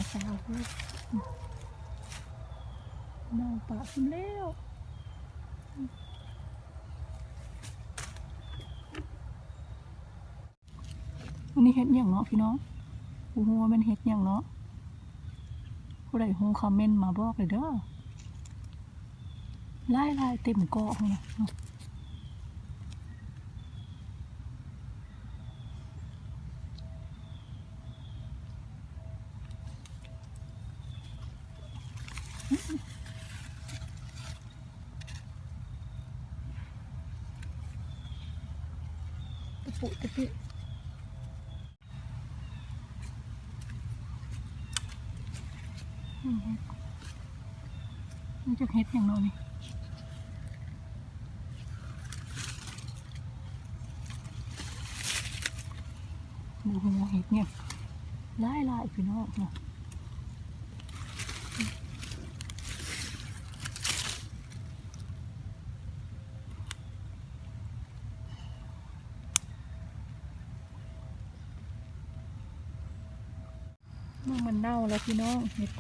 ເນົ່າປະພຸ້ນແລ້ວ. ອັນນີ້ເຫັດຫຍັງເນາະພີ່ນ້ອງ? ບໍ່ຮູ້ວ່າແມ່ນເຫັດຫຍັງເນາະ. ຜູ້ໃດຮູ້ຄອມເມັນມາບອກເລີຍເດີ. ຫຼາຍໆ ເຕັມເກາະພຸ້ນນະ. ຕະປຸຕະປິ. ອືມ ມັນຈັກເຫັດຫຍັງເນາະນີ້? ບໍ່ຮູ້ເຫັດຫຍັງ ຫຼາຍໆ ພີ່ນ້ອງເນາະ. ມັນເນົ່າແລ້ວພີ່ນ້ອງ ເຫັດ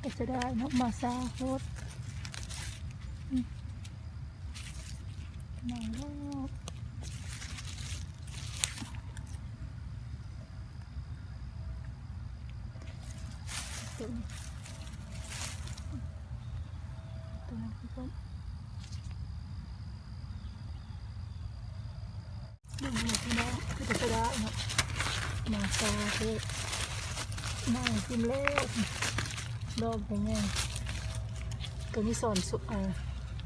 ກໍຈະໄດ້ເນາະ ມາຊ້າໂພດ. ອືມ ເນົ່າແລ້ວ. ຕົວນີ້ ຕົວນັ້ນຄືກັນ. ເບິ່ງພີ່ນ້ອງ ຄືຈະໄດ້ເນາະ ມາຊາເຮັດ ໜ້າກິນແລ້ວ ດອກໃຫຍ່ໆ. ຕົວນີ້ສອນ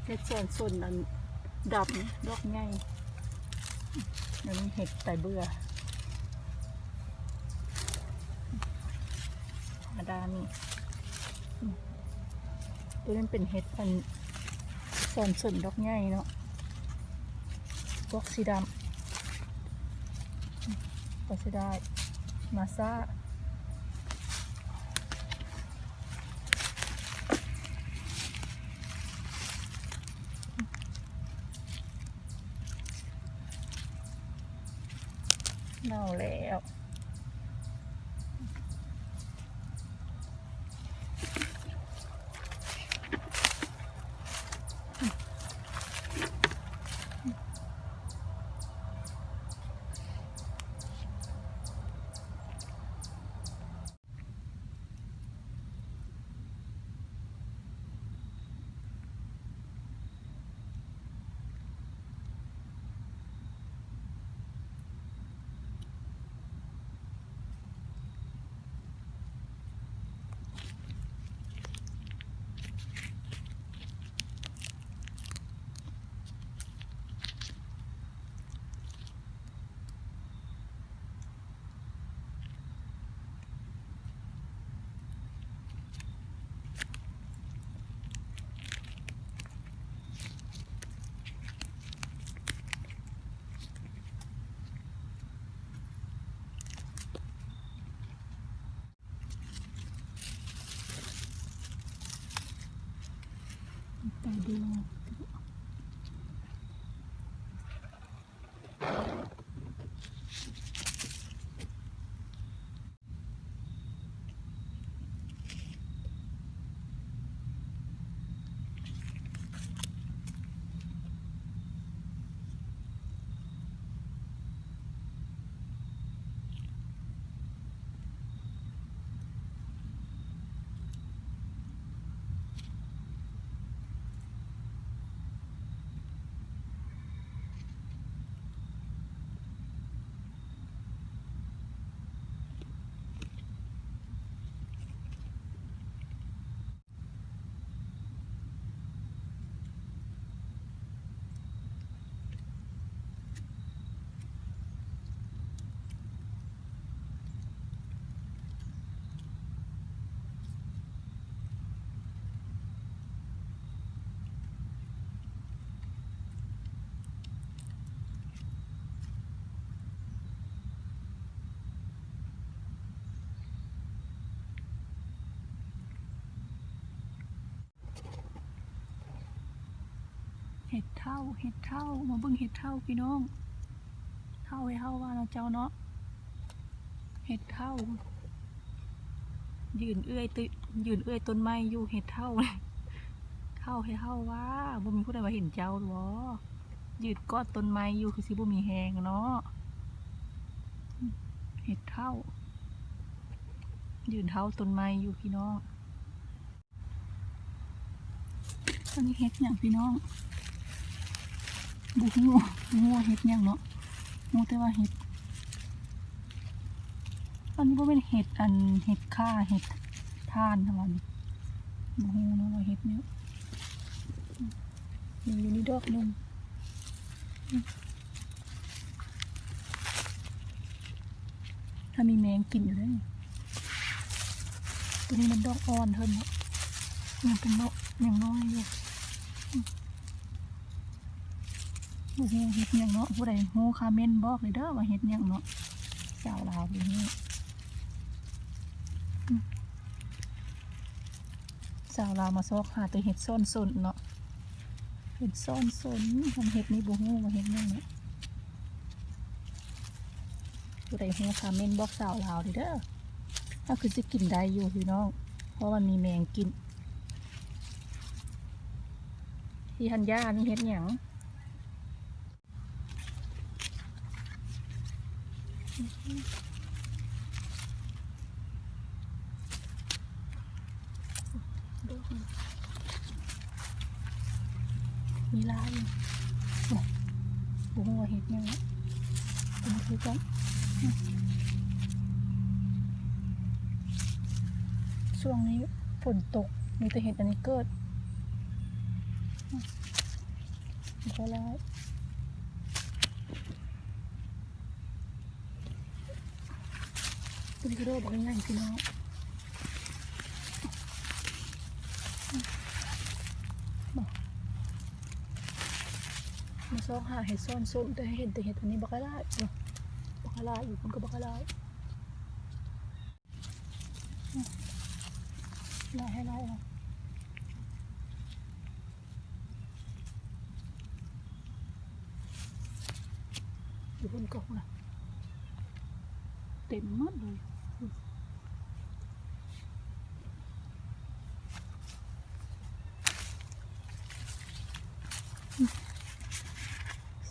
ເຮັດສອນສົ້ນອັນດຳ ດອກໃຫຍ່. ອັນນີ້ເຫັດໄຕເບື່ອ ມາດານີ້. ຕົວນີ້ເປັນເຫັດອັນ ສອນສົ້ນດອກໃຫຍ່ເນາະ ດອກສີດຳ ກໍຊິໄດ້ມາຊາ. ເນົ່າແລ້ວ. ໄປເບິ່ງ. ເຫັດເທົ້າ ເຫັດເທົ້າ ມາເບິ່ງເຫັດເທົ້າພີ່ນ້ອງ. ເທົ້າໃຫ້ເຮົາວ່າເນາະເຈົ້າເນາະ. ເຫັດເຖົ້າ ຢືນເອື້ອຍ ຢືນເອື້ອຍຕົ້ນໄມ້ຢູ່ ເຫັດເຖົ້າ ເຖົ້າໃຫ້ເຖົ້າວ່າ ບໍ່ມີຜູ້ໃດວ່າເຫັນເຈົ້າບໍ? ຢືນກອດຕົ້ນໄມ້ຢູ່ ຄືຊິບໍ່ມີແຮງເນາະ. ເຫັດເຖົ້າ ຢືນເຖົ້າຕົ້ນໄມ້ຢູ່ພີ່ນ້ອງ. ອັນນີ້ເຫັດຫຍັງພີ່ນ້ອງ? ບໍ່ຮູ້ ບໍ່ຮູ້ວ່າເຫັດຫຍັງເນາະ ຮູ້ແຕ່ວ່າເຫັດ ອັນນີ້ບໍ່ແມ່ນເຫັດ ອັນ ເຫັດຂ່າ ເຫັດຖ່ານຫຍັງຫວານີ້ ບໍ່ຮູ້ເນາະວ່າເຫັດຫຍັງ. ມີຢູ່ນີ້ດອກໜຶ່ງ. ຖ້າມີແມງກິນຢູ່ເດ້. ຕົວນີ້ມັນດອກອ່ອນເທີນເນາະ ຍັງເປັນດອກ ຍັງນ້ອຍຢູ່. ບໍ່ຮູ້ເຫັດຫຍັງເນາະ ຜູ້ໃດຮູ້ຄອມເມັນບອກເລີຍເດີວ່າເຫັດຫຍັງເນາະ ສາວລາວຜູ້ນີ້. ສາວລາວມາຊອກຫາແຕ່ເຫັດສ້ອນສົນເນາະ ເຫັດສ້ອນສົນ ຄັນເຫັດນີ້ບໍ່ຮູ້ວ່າເຫັດຫຍັງເນາະ. ຜູ້ໃດຮູ້ຄອມເມັນບອກສາວລາວເດີ ເຮົາຄືຊິກິນໄດ້ຢູ່ພີ່ນ້ອງ ເພາະວ່າມີແມງກິນ. ທີ່ຮັນຍາ ອັນນີ້ເຫັດຫຍັງ? ມີຫຼາຍຢູ່ ບໍ່ຮູ້ວ່າເຫັດຫຍັງ ເບິ່ງຄືກັນ. ຊ່ວງນີ້ຝົນຕົກ ມີແຕ່ເຫັດອັນນີ້ເກີດ ບໍ່ຫຼາຍ. ຕົວນີ້ກະດອກບັກໃຫຍ່ພີ່ນ້ອງ ມາຊອກຫາເຫັດສ້ອນສົນ ແຕ່ເຫັນແຕ່ເຫັດອັນນີ້ບັກຫຼາຍ ບັກຫຼາຍ ຢູ່ພຸ້ນກະບັກຫຼາຍ. ຫຼາຍໃຫ້ຫຼາຍເອົາ ຢູ່ພຸ້ນກໍພຸ້ນນະ ເຕັມໝົດເລີຍ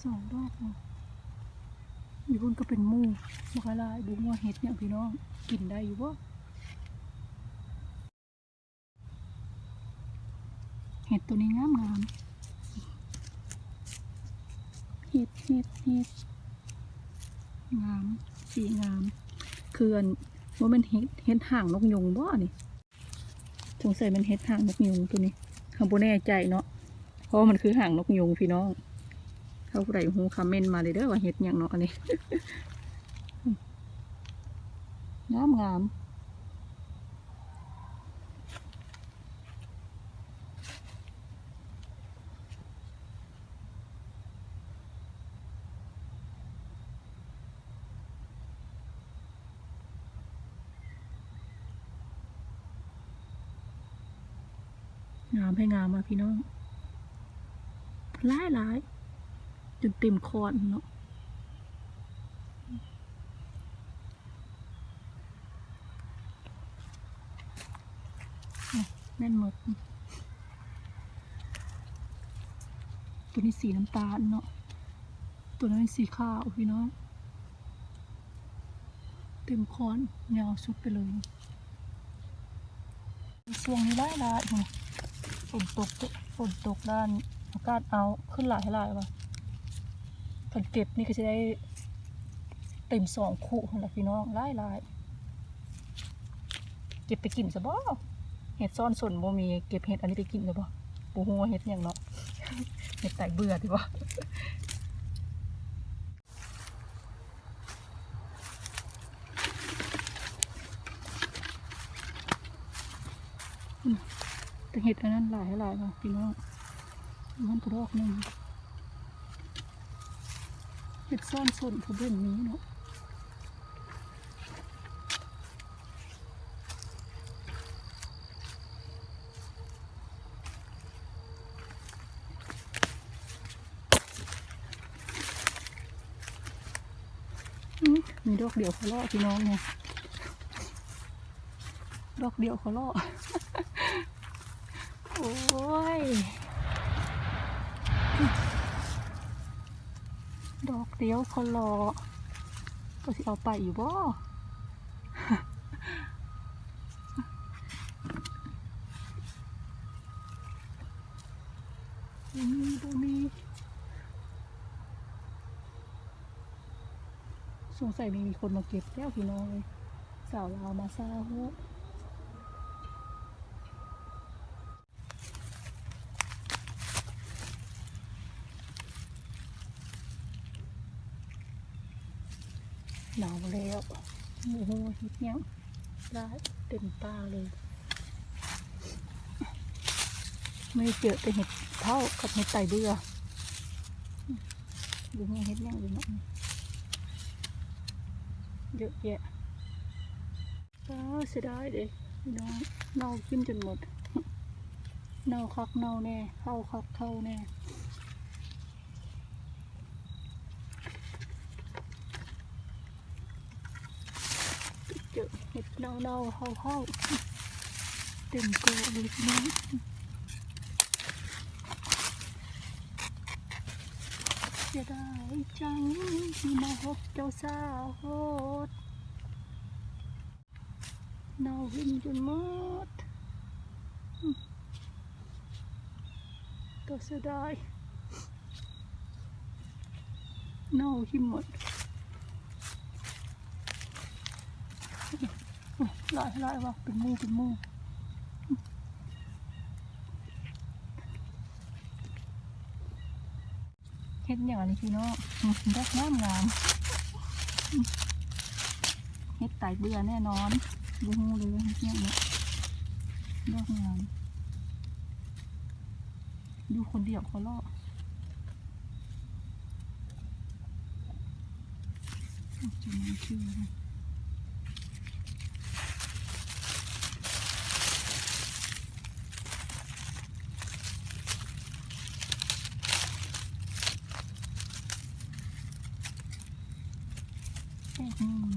ສອງດອກເນາະ. ຢູ່ພຸ້ນກໍເປັນໝູ່ບັກຫຼາຍ ບໍ່ຮູ້ວ່າເຫັດຫຍັງພີ່ນ້ອງ ກິນໄດ້ຢູ່ບໍ່? ເຫັດໂຕນີ້ງາມໆ ເຫັດ ເຫັດ ເຫັດ ງາມ ສີງາມ ຄືອັນ ບໍ່ແມ່ນເຫັດ ເຫັດຫາງນົກຍຸງບໍນີ້? ສົງໄສແມ່ນເຫັດຫາງນົກຍຸງໂຕນີ້ ເຮົາບໍ່ແນ່ໃຈເນາະ ເພາະວ່າມັນຄືຫາງນົກຍຸງພີ່ນ້ອງ. ຖ້າຜູ້ໃດຮູ້ຄອມເມັນມາເລີຍເດີວ່າເຫັດຫຍັງເນາະອັນນີ້ ງາມໆ. ງາມແທ້ງາມວ່າພີ່ນ້ອງ ຫຼາຍໆ ຈົນເຕັມຄອນເນາະ. ແມ່ນໝົດ ໂຕນີ້ສີນ້ຳຕານເນາະ ໂຕນັ້ນສີຂາວພີ່ນ້ອງ ເຕັມຄອນຍາວສຸດໄປເລີຍ. ຊ່ວງນີ້ຫຼາຍໆ ຝົນຕົກ ຝົນຕົກ ດ້ານອາກາດອ້າວ ຂຶ້ນຫຼາຍໃຫ້ຫຼາຍວ່າ ຄັນເກັບນີ້ກໍຊິໄດ້ເຕັມສອງຄຸພຸ້ນລະພີ່ນ້ອງ ຫຼາຍໆ. ເກັບໄປກິນຊະບໍ? ເຫັດຊ້ອນສົນບໍ່ມີ ເກັບເຫັດອັນນີ້ໄປກິນຊະບໍ? ບໍ່ຮູ້ວ່າເຫັດຫຍັງເນາະ ເຫັດຕາຍເບື່ອຕິບໍ? ອືມ ແຕ່ເຫັດອັນນັ້ນຫຼາຍຫຼາຍເນາະພີ່ນ້ອງ ມັນກະດອກໜຶ່ງ ເຫັດຊ້ອນສົນຄືບໍ່ເຫັນມີເນາະ. ອືມ ມີດອກດຽວຄະເລາະພີ່ນ້ອງເນາະ ດອກດຽວເຂົາເລາະ ໂອ້ຍ ດອກດຽວເຂົາເລາະ ກໍຊິເອົາໄປຢູ່ບໍ່? ບໍ່ມີ ບໍ່ມີ ສົງໄສມີ ມີຄົນມາເກັບແລ້ວພີ່ນ້ອງເອີຍ ສາວລາວມາຊ້າໂພດ. ໜາວແລ້ວ ໂອ້ໂຫ ເຫັດຫຍັງຫຼາຍເຕັມປ່າເລີຍ. ມື້ນີ້ເຈີແຕ່ເຫັດເຜົ້າກັບເຫັດໄຕເບື່ອ ບໍ່ຮູ້ເຫັດຫຍັງຢູ່ເນາະ ເຍາະແຍະ. ປ້າ ເສຍດາຍເດ້ພີ່ນ້ອງ ເນົ່າຖິ້ມຈົນໝົດ ເນົ່າຄັກເນົ່າແນ່ ເຖົ້າຄັກເຖົ້າແນ່. ເຈີເຫັດເນົ່າໆ ເຖົ້າໆ ເຕັມເກາະເລີຍພີ່ນ້ອງ. ເສຍດາຍຈັງທີ່ມາພົບເຈົ້າສາວໂພດ ເນົ່າຖິ້ມຈົນໝົດ ຕາເສຍດາຍ ເນົ່າຖິ້ມໝົດ. ຫຼາຍໆ ວ່າເປັນໝູ່ເປັນໝູ່. ເຫັດຫຍັງອັນນີ້ພີ່ນ້ອງ ດອກງາມໆ ເຫັດໄຕເບື່ອແນ່ນອນ ບໍ່ຮູ້ເລີຍວ່າເຫັດຫຍັງເນາະ ດອກງາມ ຢູ່ຄົນດຽວເຂົາເລາະ. ອືມ